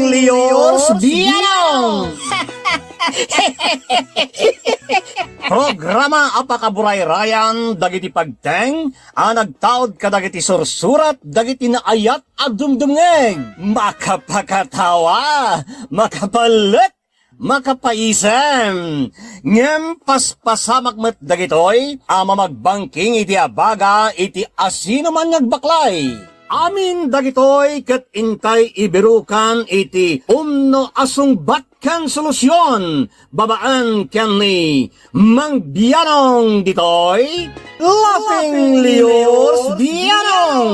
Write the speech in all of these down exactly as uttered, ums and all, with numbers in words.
Liors Bianong! Programa a pakaburayrayan dagiti pagteng a nagtaud kadagiti sursurat dagiti naayat a dumdumngeg. Makapakatawa, makapalek, makapaisem. Ngem paspasamak met dagitoy a mamagbangking iti abaga iti asinoman nga agbaklay. Amin dagitoy ket intay ibirukan iti umno a sungbat ken solusion babaen ken ni Mang Bianong ditoy, Laughing Liors Bianong.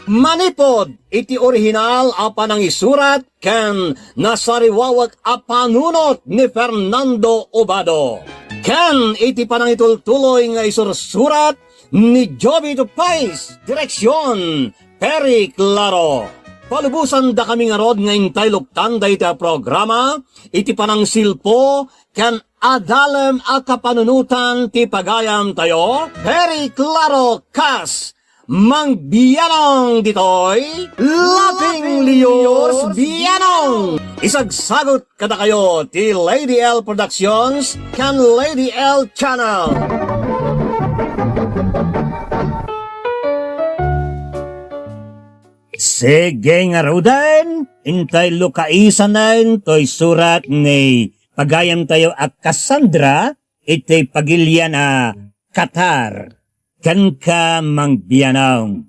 Manipod iti orihinal a panangisurat ken nasariwawek a panunot ni Fernando Obado, ken iti panangitultuloy nga isursurat ni Jovito Pais, direksion, Perry Claro. Palubosandakami ngarud nga intay luktan dayta a programa iti panangsilpo ken adalem a kapanunotan ti pagayamtayo, Perry Claro kas Mang Bianong ditoy, Laughing Liors Bianong. Isagsagut kadakayo ti Lady L Productions ken Lady L Channel. Sige ngaruden, intay lukaisanen toy surat ni pagayamtayo a Cassandra iti pagilian a Qatar. Kenka, Mang Bianong.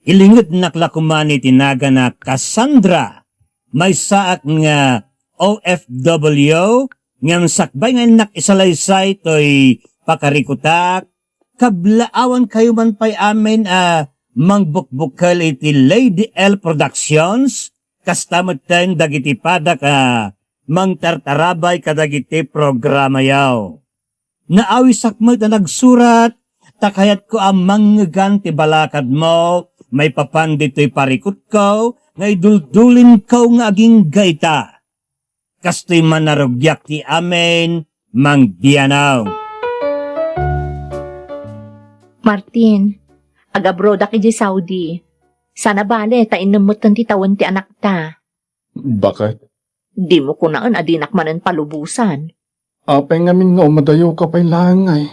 Ilingednak la koma iti nagana Cassandra. Maysaak nga O F W, ngem sakbay nga innak isalaysay toy pakarikutak, kablaawankayo man pay amin a mangbukbukel iti Lady L Productions, kasta metten dagiti padak a mangtartarabay kadagiti programayo. Naawisak met a nagsurat, ta kayatko a mangngegan ti balakadmo maipapan ditoy parikutko nga iduldulinko nga agingga ita. Kastoy man a rugiak ti amin, Mang Bianong. Martin, agabrodak idiay Saudi. Sana bale ta innem metten ti tawen ti anakta. Baket? Dimo kunaen a dinak manen palubosan. Apay ngamin nga umadayoka pay laeng, ay?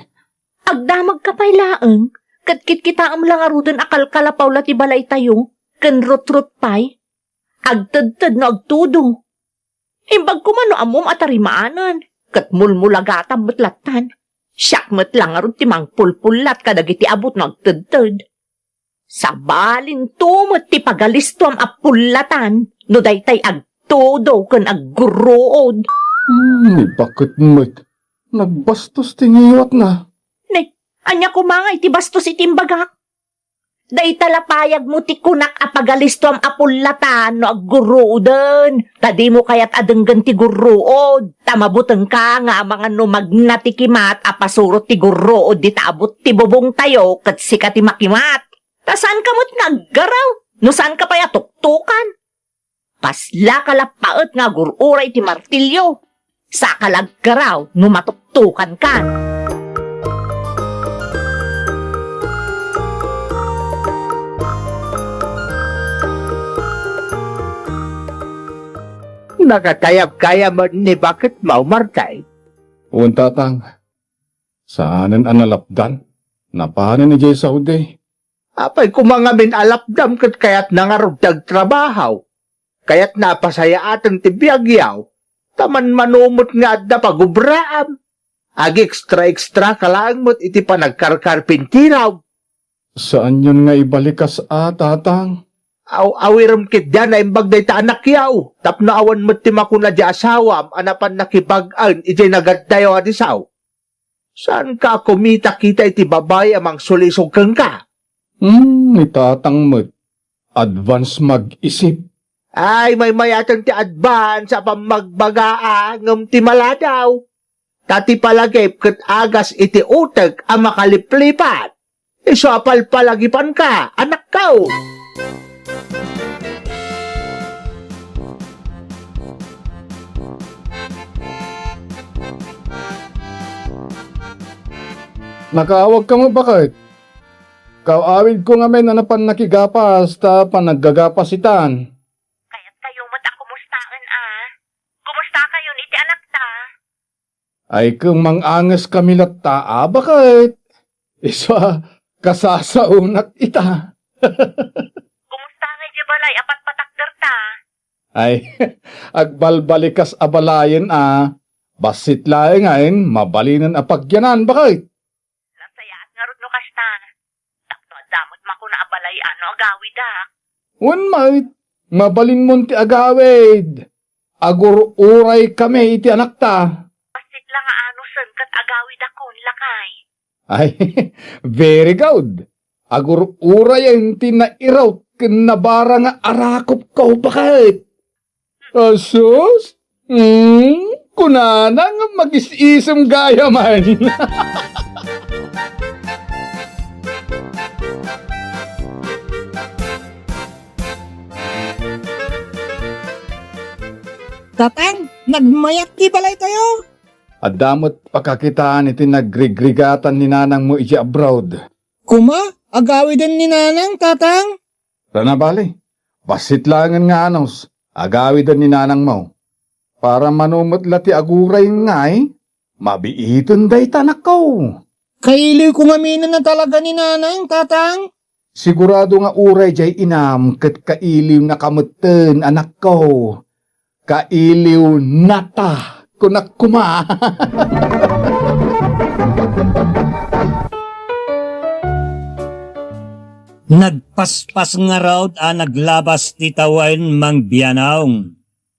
Agdamagka pay laeng, ket kitkitaem la ngaruden a kalkalapaw la ti balaytayo, ken rutrut pay. Agtedted no agtudo. Imbag koma no ammom a tarimaanen, ket mulmulagatam met lattan. Siak met la ngarud ti mangpulpullat kadagiti abut no agtedted. Sabalinto met ti pagalistoam a pullatan no daytay agtudo ken aggurruod. Hmm, ni baket met. Nagbastos ti ngiwatna. Ne, ania koma nga iti bastos iti imbagak? Dayta la payagmo ti kunak a pagalistoam a pullatan no aggurruoden, ta dimo kayat a denggen ti gurruod, ta mabutengka nga amangan no magna ti kimat a pasurot ti gurruod dita abut ti bubongtayo ket sika ti makimat. Ta saanka met nga aggaraw no saanka pay a tuktokan. Paslaka la paet nga agur-uray ti martilyo. Saka la aggaraw no matuktokanka. Nakatayabka met ni baketmo, Martin? Wen, tatang. Saanen a nalapdan. Napanen idiay Saudi. Apay koma ngamin a lapdam ket kayatna ngarud ti agtrabaho? Kayatna a pasayaaten ti biagyo, ta manmano met nga adda pagubraam. Agi-extra-extra ka laeng met iti panagkarkarpintiraw. Saanyon nga ibalikas a, tatang? Aw-, awirem ketdi a naimbag dayta anakyo, tapno awan met ti makuna di asawam a napan nakibag-en idiay nagaddayo a disso. Saanka a kumita kita iti babai a mangsulisog kenka? Hmm, ni tatang met. Advance mag-isip. Ay, maymayaten ti advance a pammagbagaa ngem ti maladaw. Ta ti palagip ket agas iti utek a makaliplipat. Isu a palpalagipanka, anakko. Nakaawagka met, baket? Kaaw-awidko ngamin a napan nakigapas ta panaggagapas itan. Kayatkayo met a kumustaen Ay, ket mang-angeskami latta a baket. Isu a kasasaonak ita. Kumusta ngay diay balay a patpatakderta? Ay, agbalbalikas a balayen a. Bassit laengen, mabalinen a pagyanan, baket. Nasayaat ngarud no kasta. Tapno adda met makuna a balay a no agawidak. Wen met, mabalinmon ti agawid. Agur-uray kami iti anakta. Bassit la nga anusen ket agawidakon, lakay. Ay, very good. Agur-urayen ti nairut ken nabara nga arakupko, baket. Asus? Hmm? Kunana nga magis-isem gayam. Tatang, nagmayat ti balaytayo. Adda met pakakitaan iti nagrigrigatan ni nanangmo idiay abroad. Kuma, agawiden ni nanang, tatang? Tana bale, bassit laengen nga anus, agawiden ni nanangmo. Para mano met la ti aguray ngay, mabiiten dayta, anakko. Kailiwko ngaminen a talaga ni nanang, tatang. Sigurado nga uray diay inam ket kailiwnaka metten, anakko. Kailiwnata, kunak koma. Nagpaspas ngarud a naglabas ti tawen, Mang Bianong.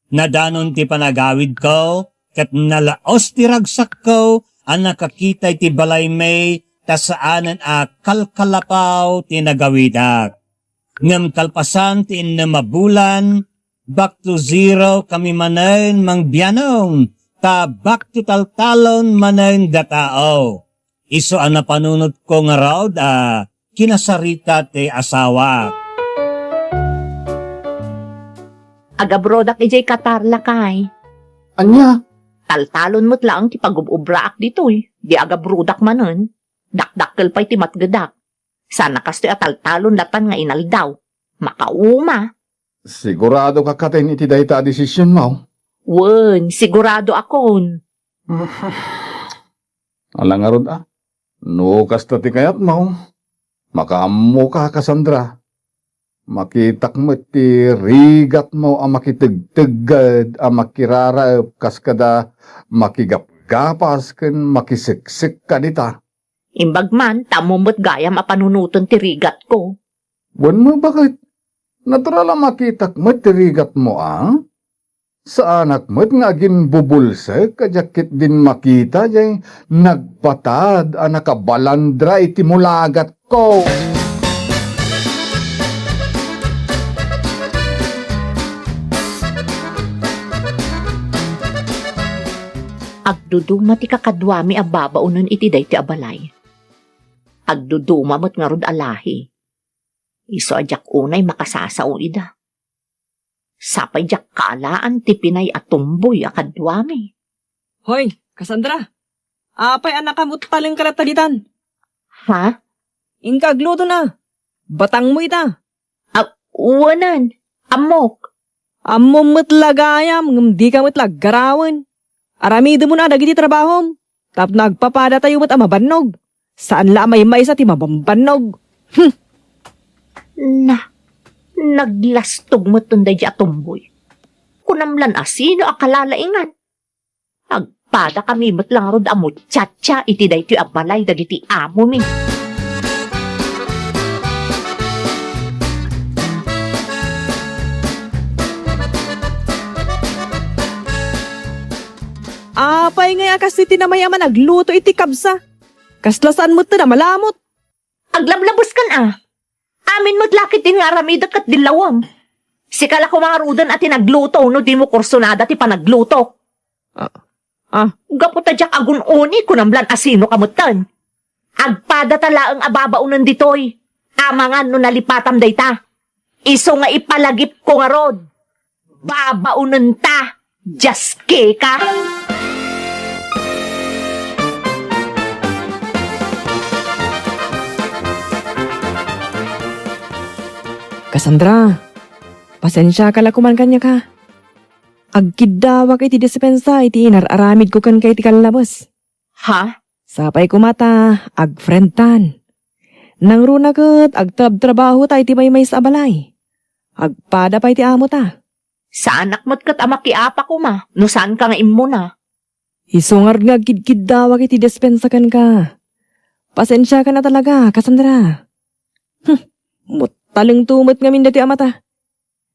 Nadanon ti panagawidko, ket nalaos ti ragsakko a nakakita iti balaymi ta saanen a kalkalapaw ti nagawidak. Ngem kalpasan ti innem a bulan, back to zero kami manen, Mang Bianong, ta back to taltalon manen datao. Isu a napanunotko ngarud a kinasarita ti asawa. Agabrodak idiay Qatar, lakay. Ania? Taltalon met laeng ti pagub-ubraak ditoy. Di agabrodak manen. Dakdakkel pay ti matgedak. Saan a kastoy a taltalon latan nga inaldaw. Makauma. Sigurado ka katin iti dayta a desisionmo? Wen, sigurado akon. Ala ngarud a, no kasta ti kayatmo, makaammoka, Cassandra. Makitak met ti rigatmo a makitegtegged a makiraraep kas kada makigapgapas ken makiseksek kadita. Imbag man, ta ammom met gayam a panunoten ti rigatko. Wen met, baket? Natural a makitak met ti rigatmo, a? Saanak met nga agimbubulsek a diak ketdin makita diay nagbatad a nakabalandra iti mulagatko. Agduduma ti kakaduami a babaonen iti daytoy a balay. Agduduma met ngarud a lahi. Isu a diak unay makasasao ida. Sapay diak kaalaan ti pinay a tumboy a kaduami. Hoy, Cassandra! Apay a nakamuttalengka latta ditan? Ha? Inka agluto na. Batangmo ita. A, wanan. Ammok. Ammom met la gayam, ngem dika met la aggarawen. Aramidemon a dagiti trabahom, tapno agpapadatayo met a mabannog. Saan la a maymaysa ti mabambannog. Hmm. Na, naglastog met daydi a tumboy. Kunam lan a sino a kalalaingan. Agpadakami met la ngarud a muchacha iti daytoy a balay dagiti amomi. Apay ngay a kas iti namay a managluto iti kabsa? Kasla saan met a malamot? Aglablabeskan a. Amin met la ketdin nga aramidek ket dillawem. Sika la koma ngaruden a ti nagluto no dimo kursunada ti panagluto. Ah, ah. Gapu ta diak agun-uni, kunam lan a sino ka metten. Agpadata laeng a babaonen ditoy. Amangan no nalipatam dayta. Isu nga ipalagipko ngarud. Babaonenta, diaske ka! Cassandra, pasensiaka la koman kaniaka. Agkiddawak iti dispensa iti inar-aramidko kenka iti kallabes. Ha? Sapay koma ta agfriendtan. Nangruna ket agtrabtrabahota iti maymaysa a balay. Agpada pay ti amota. Saanak met ket a makiapa koma no saanka nga immuna. Isu ngarud nga agkidkiddawak iti dispensa kenka. Pasensiakan a talaga, Cassandra. Hmm, muttalengto met ngamin daytoy a mata.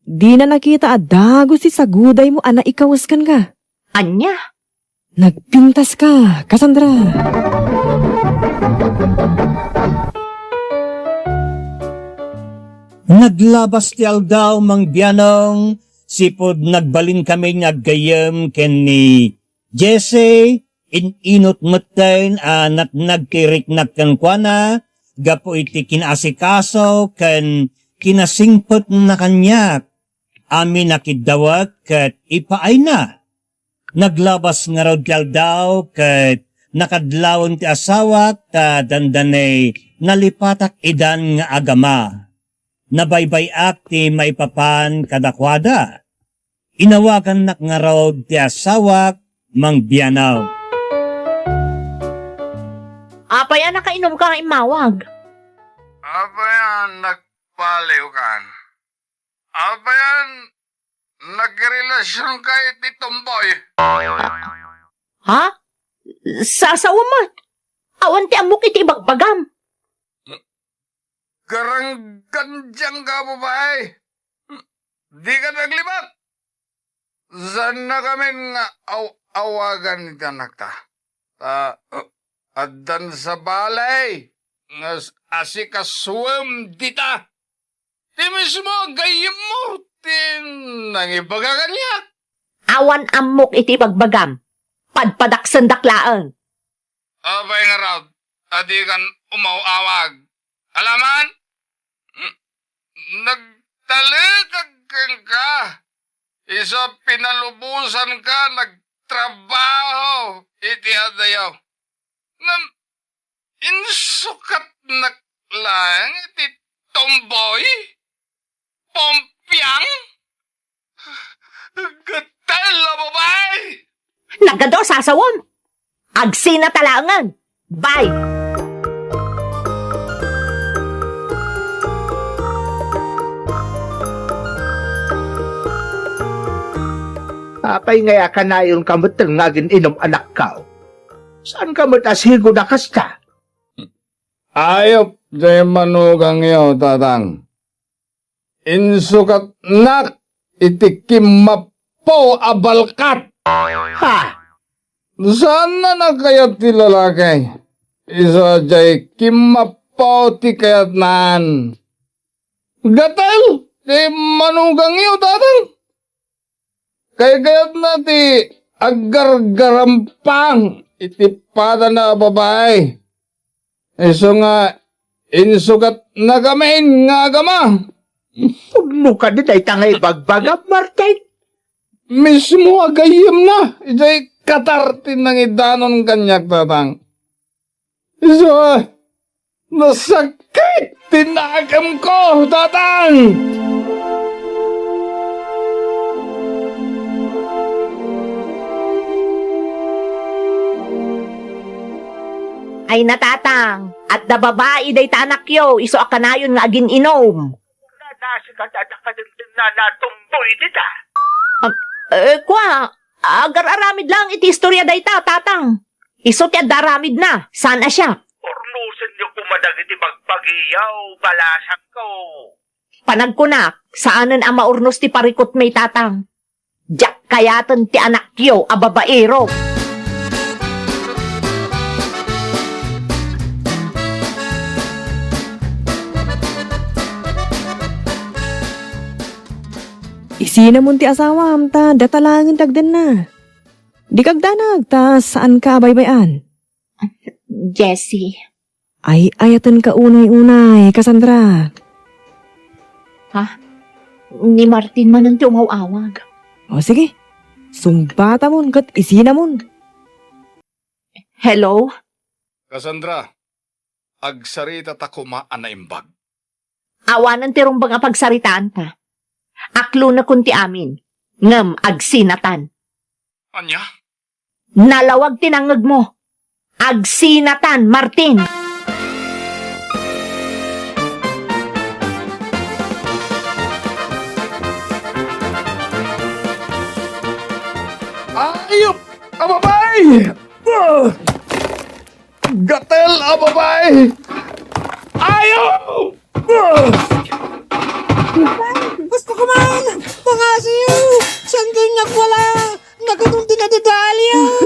Dina nakita a dagus ti sagudaymo a naikawes kenka. Ania? Nagpintaska, Cassandra. Naglabas ti aldaw, Mang Bianong, sipud nagbalinkamin nga aggayyem ken ni Jesse, in-inut metten a natnag ti riknak kenkuana gapu iti kinaasikaso ken kinasingpetna kaniak a minakiddawek ket ipaayna. Naglabas ngarud ti aldaw ket nakadlawen ti asawak ta dandani nalipatak idan nga agama. Nabaybay-ak ti maipapan kadakuada. Inawagannak ngarud ti asawak, Mang Bianong. Apay a nakainumka nga immawag? Apay a nagpaliwkan? Apay a nagrelasyon ka iti tomboy? Ha? Sasawa met. Awan ti ammok iti ibagbagam. Garanggandiang ka, babae. Di ka naglibat. Saannakamin nga aw-awagan iti anakta. Ta, uh, addan sa balay nga as-, asikasuem dita. Ti mismo a gayyemmo ti nangibaga kaniak. Awan ammok iti ibagbagam. Padpadaksendak laeng. Apay ngarud a dikan umaw-awag? Alaman? Nagtalekak kenka. Isu a pinalubosanka nagtrabaho iti adayo. Ngem insukatnak laeng iti tomboy? Pompiang? Gatella, babae! Nagadu a sasawem! Agsina ta laengen! Bye! Apay ngay a kanayonka met nga agin-inum, anakko? Saanka met a sigud a kasta? Ayup ti manugangyo, tatang. Insukatnak iti kimmappo a balkat. Ha? Saanna a kayat ti lalaki. Isu a diay kimmappo ti kayatnan. Gatel ti manugangyo, tatang. Kaykayatna ti aggargarampang iti padana a babae. Isu nga insukatnakamin nga agama. Pudno kadi dayta nga ibagbagam, Martin? Mismo a gayyemna, idiay Qatar ti nangidanon kaniak, tatang. Isu a nasakit ti nakemko, tatang! Ay na, tatang, adda babai dayta anakyo, isu a kanayon nga agin-inum. Nadasi ka, tatang, kadagdagna natumboy dita. Am, eh, kua, agar-aramid lang iti istorya dayta, tatang. Isu ti adda aramidna, saan a siak. Urnosenyo koma dagiti bagbagiyo, balasangko. Panagkunak, saanen a maurnos ti parikutmi, tatang. Diak kayaten ti anakyo a babaero. Isinamon ti asawam, ta data laengen ti agdenna. Dika agdanag, ta saanka a baybay-an. Jessie. Ay-ayatenka unay-unay, Cassandra. Ha? Ni Martin manen ti umaw-awag. O, sige. Sungbatamon ket isinamon. Hello? Cassandra, agsaritata koma a naimbag. Awanen ti rumbeng a pagsaritaanta. Aklonekon ti amin. Ngem agsinatan. Ania? Nalawag ti nangngegmo. Agsinatan, Martin! Ayop a babae! Ah! Gatel a babae! Ayop! Ah! Gusto ko man! Mga asiyo! Saan kayo nagwala? Naganong dinadadali, ah?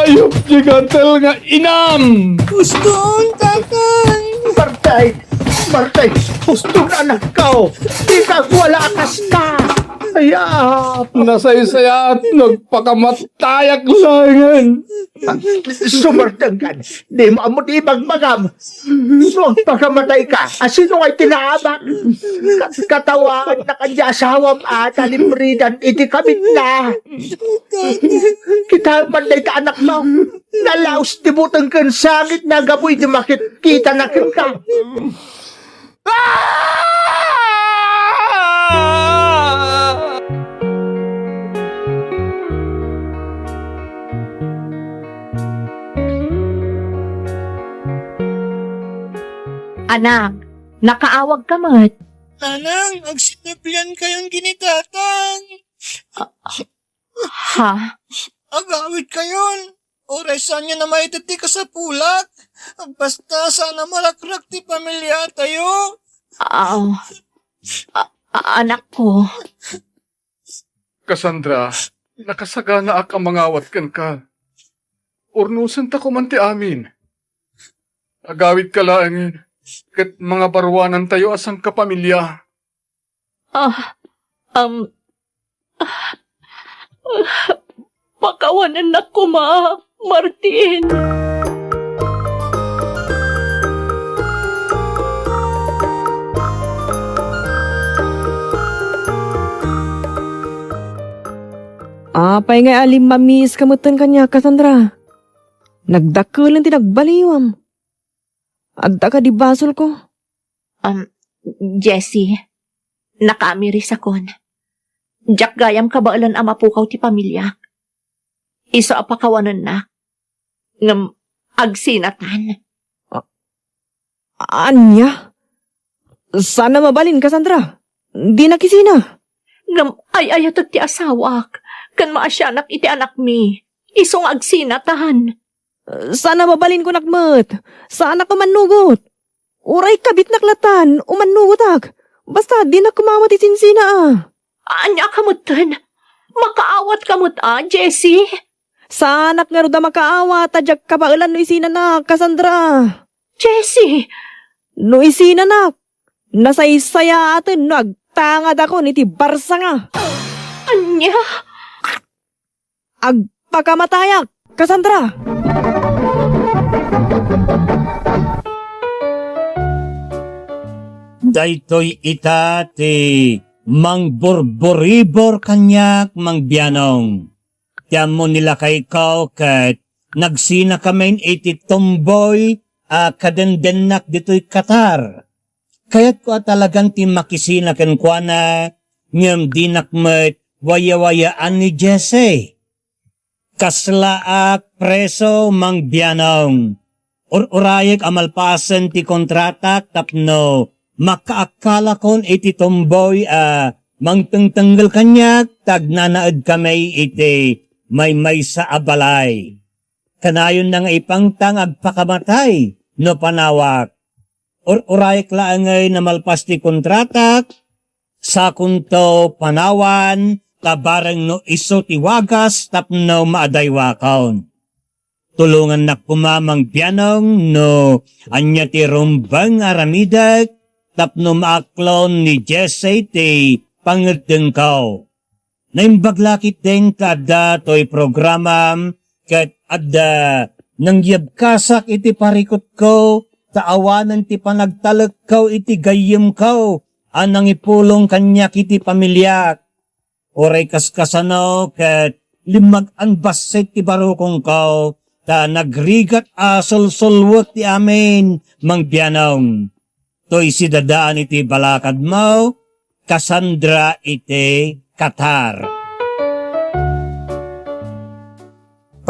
Ayop ti gatel nga inam! Gusto, tatang! Martin! Martin! Gusto na anak ko! Di ka wala akas ka! Ayap! Nasaysayaat, nagpakamat! Tayak laengen. Sumartengan, di mo ammo ti ibagbagam. So, agpakamatay ka. Asino nga itinaabak? Ka-, katawaan na kanya asawam a talibridan iti kabit na. Kita man dayta anak mo. Nalaos ti buteng ken sangit na gapu iti makit-, kita na kenka. Ah! Anak, nakaawag ka met. Nanang, agsinablian kayon ken ni tatang. Ha? Agawid kayon. Uray saanyo a maited ti kasapulak. Basta saan a marakrak ti pamiliatayo. Ah, a-, a-, anak ko. Cassandra, nakasaganaak a mangawat kenka. Urnosenta koma ti amin. Agawidka laengen, ket mangabaruanantayo a sangkapamilia. Ah, um, ah, pakawanennak koma, Martin. Apay ngay a limmamiiska metten kaniak, Cassandra? Nagdakelen ti nagbaliwam. Adda kadi basolko? Um, Jessie, nakaamirisakon. Diak gayam kabaelan a mapukaw ti pamiliak. Isu a pakawanennak. Ngem agsinatan. A-, ania? Saan a mabalin, Cassandra. Dinak isina. Ngem ay-ayatek ti asawak, ken maasianak iti anakmi. Isu nga agsinatan. Saan a mabalin kunak met. Saanak a mannugot. Uray kabitnak latan, umannugotak. Basta dinak kumaawat ti sinsina a. Ania ka metten? Makaawat ka met a, Jessie? Saanak ngarud a makaawat ta diak kabaelan no isinanak, Cassandra. Jessie! No isinanak, nasaysayaaten no agtangadakon iti barsanga. Ania? Agpakamatayak, Cassandra! Daytoy ita ti mangburburibor kaniak, Mang Bianong. Ti ammo ni lakayko ket nagsinakamin iti tomboy a kadendennak ditoy Qatar. Kayatko a talagan ti makisina kenkuana, ngem dinak met wayawayaan ni Jesse. Kaslaak preso, Mang Bianong. Ur-urayek a malpasen ti kontratak tapno makaakkalakon iti tomboy a mangtengtenggel kaniak ta agnanaedkami iti maymaysa a balay. Kanayonna nga ipangta nga agpakamatay no panawak. Ur-urayek laeng a malpas ti kontratak, sakonto panawan, ta bareng no isu ti wagas tapno maadaywakon. Tulongannak koma, Mang Bianong, no ania ti rumbeng a aramidek tapno maaklon ni Jesse ti pangeddengko. Naimbag la ketdin ta adda toy programam ket adda nangyebkasak iti parikutko ta awanen ti panagtalekko iti gayyemko a nangipulong kaniak iti pamiliak. Uray kaskasano ket limmag-an bassit ti barukongko ta nagrigat a sulsulwek ti amin, Mang Bianong. Toy sidadaan iti balakadmo, Cassandra iti Qatar.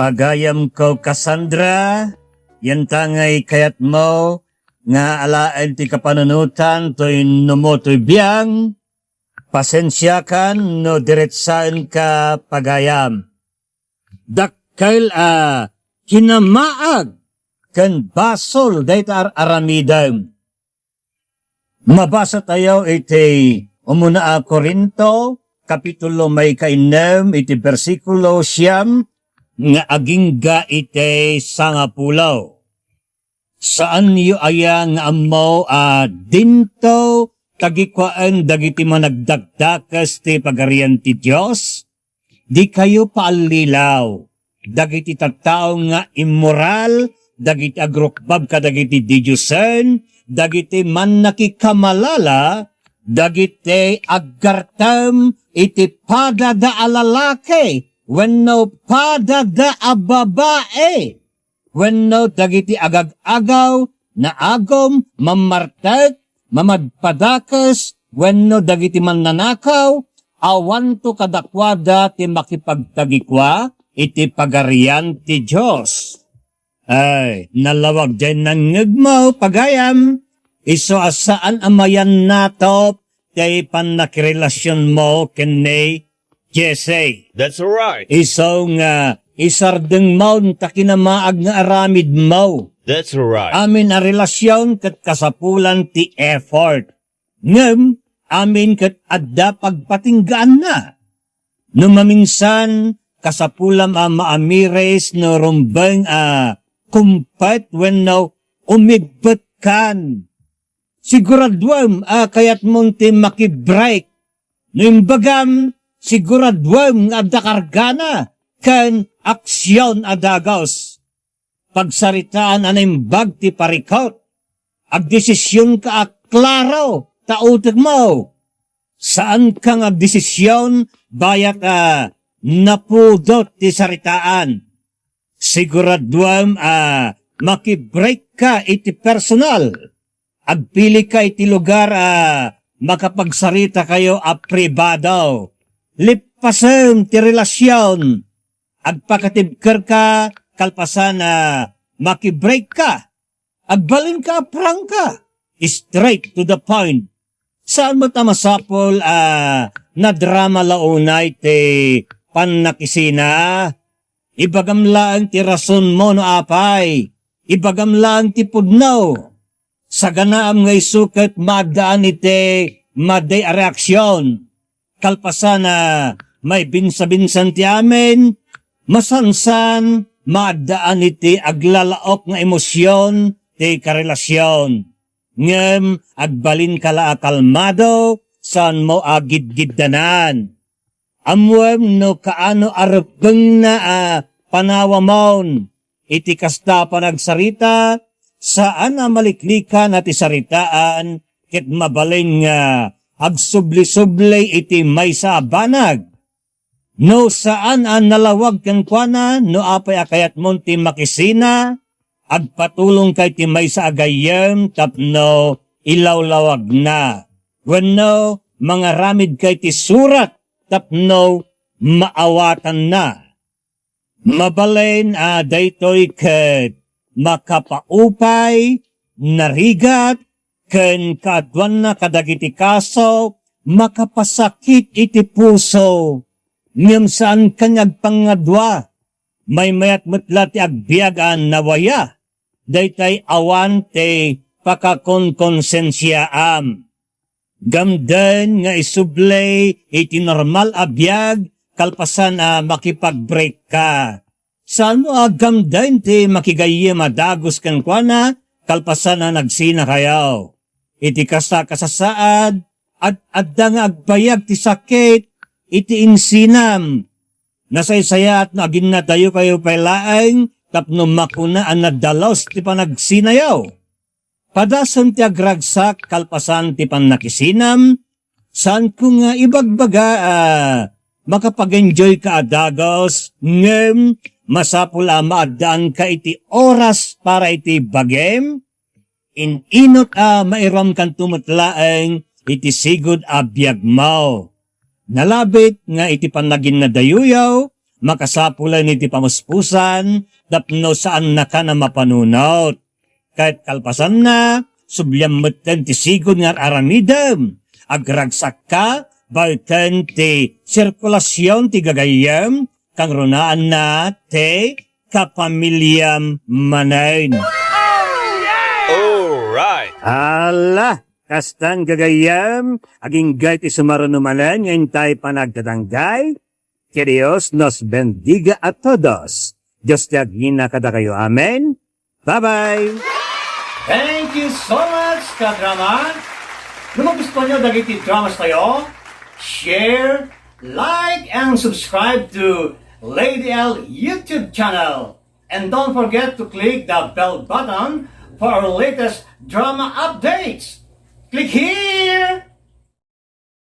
Pagayamko, Cassandra, yanta ngay kayatmo nga alaen ti kapanunotan toy numo toy biang, pasensiakan no diretsaenka pagayam. Dakkel a kinamaag ken basol dayta ar-aramidem. Mabasa tayo iti umuna a Corinto, kapitulo maikainnem, iti bersikulo siyam nga agingga iti sangapulo. Saanyo aya nga ammo a dinto tagikuaen dagiti managdakdakes ti Pagarian ti Dios? Dikayo paallilaw dagiti tattao nga immoral, dagiti agrukbab kadagiti didiosen, dagiti mannakikamalala, dagiti aggartem iti padada a lalaki wenno padada a babai, wenno dagiti agag-agaw, naagum, mammartek, mamadpadakes, wenno dagiti mannanakaw, awanto kadakuada ti makipagtagikua iti Pagarian ti Dios. Ay, nalawag diay nangngegmo, pagayam, isu a saan a mayannatop ti pannakirelasionmo ken ni Jesse. That's right. Isu nga isardengmo ta kinamaag nga aramidmo. That's right. Amin a relasion ket kasapulan ti effort. Ngem amin ket adda pagpatinggaanna. No maminsan, kasapulam a maamiris no rumbeng a kumpet wenno umigbetkan. Siguraduem a kayatmon ti makibreak. No imbagam, siguraduem nga adda kargana ken aksion a dagus. Pagsaritaan a naimbag ti parikut. Agdesisionka a klaro ta utekmo. Saanka nga agdesision bayat a napudot ti saritaan. Siguraduem a makibreakka iti personal. Agpilika iti lugar a makapagsarita kayo a pribado. Lippasem ti relasion. Agpakatibkerka kalpasan a makibreakka. Agbalinka a prangka. Straight to the point. Saan met a masapul a nadrama la unay ti pannakisina? Ibagam laeng ti rasonmo no apay. Ibagam laeng ti pudno. Saganaam nga isu ket maaddaan iti madi a reaksion. Kalpasan a maibinsabinsan ti amin, masansan maaddaan iti aglalaok nga emosion ti karelasion. Ngem agbalinka la a kalmado, saanmo a gidgiddanan. Ammoem no kaano a rebbengna a panawamon. Iti kasta a panagsarita, saan a maliklikan a ti saritaan ket mabalin nga agsubli-subli iti maysa a banag. No saan a nalawag kenkuana, no apay a kayatmon ti makisina, agpatulongka iti maysa a gayyem tapno ilawlawagna. Wenno mangaramidka iti surat tapno maawatanna. Mabalin a daytoy ket makapaupay, narigat, ken kaaduanna kadagiti kaso makapasakit iti puso. Ngem saanka nga agpangadua. Maymayat met la ti agbiag a nawaya. Daytay awan ti pakakonkonsensiaam. Gamden nga isubli iti normal a biag kalpasan a makipag-break ka. Saanmo a gamden ti makigayyem a dagus kenkuana kalpasan a nagsina kayo. Iti kasta a kasasaad, ad-adda nga agbayag ti sakit iti insinam. Nasaysayaat no aginnadayokayo pay laeng tapno makuna a nadalus ti panagsinayo. Padasem ti agragsak kalpasan ti pannakisinam, saanko nga ibagbaga a makapag-enjoyka a dagus, ngem masapul a maaddaanka iti oras para iti bagim, in-inut a mairuamkanto met laeng iti sigud a biagmo. Nalabit nga iti pannaginnadayoyo, Makasapulen iti pamuspusan tapno saannaka a mapanunot. Ket kalpasanna, subliam metten ti sigud nga ar-aramidem. Agragsakka, baeten ti sirkulasion ti gagayyem, kangrunaanna ti kapamiliam manen. Alright. Ala, kastan gagayyem, agingga ti sumaruno manen nga intay panagtatanggay. Ti Dios nos bendiga a todos. Dios ti agina kadakayo. Amen. Bye-bye. Thank you so much, kadrama. No magustuhanyo dagiti dramas tayo, share, like, and subscribe to Lady L YouTube channel. And don't forget to click the bell button for our latest drama updates. Click here.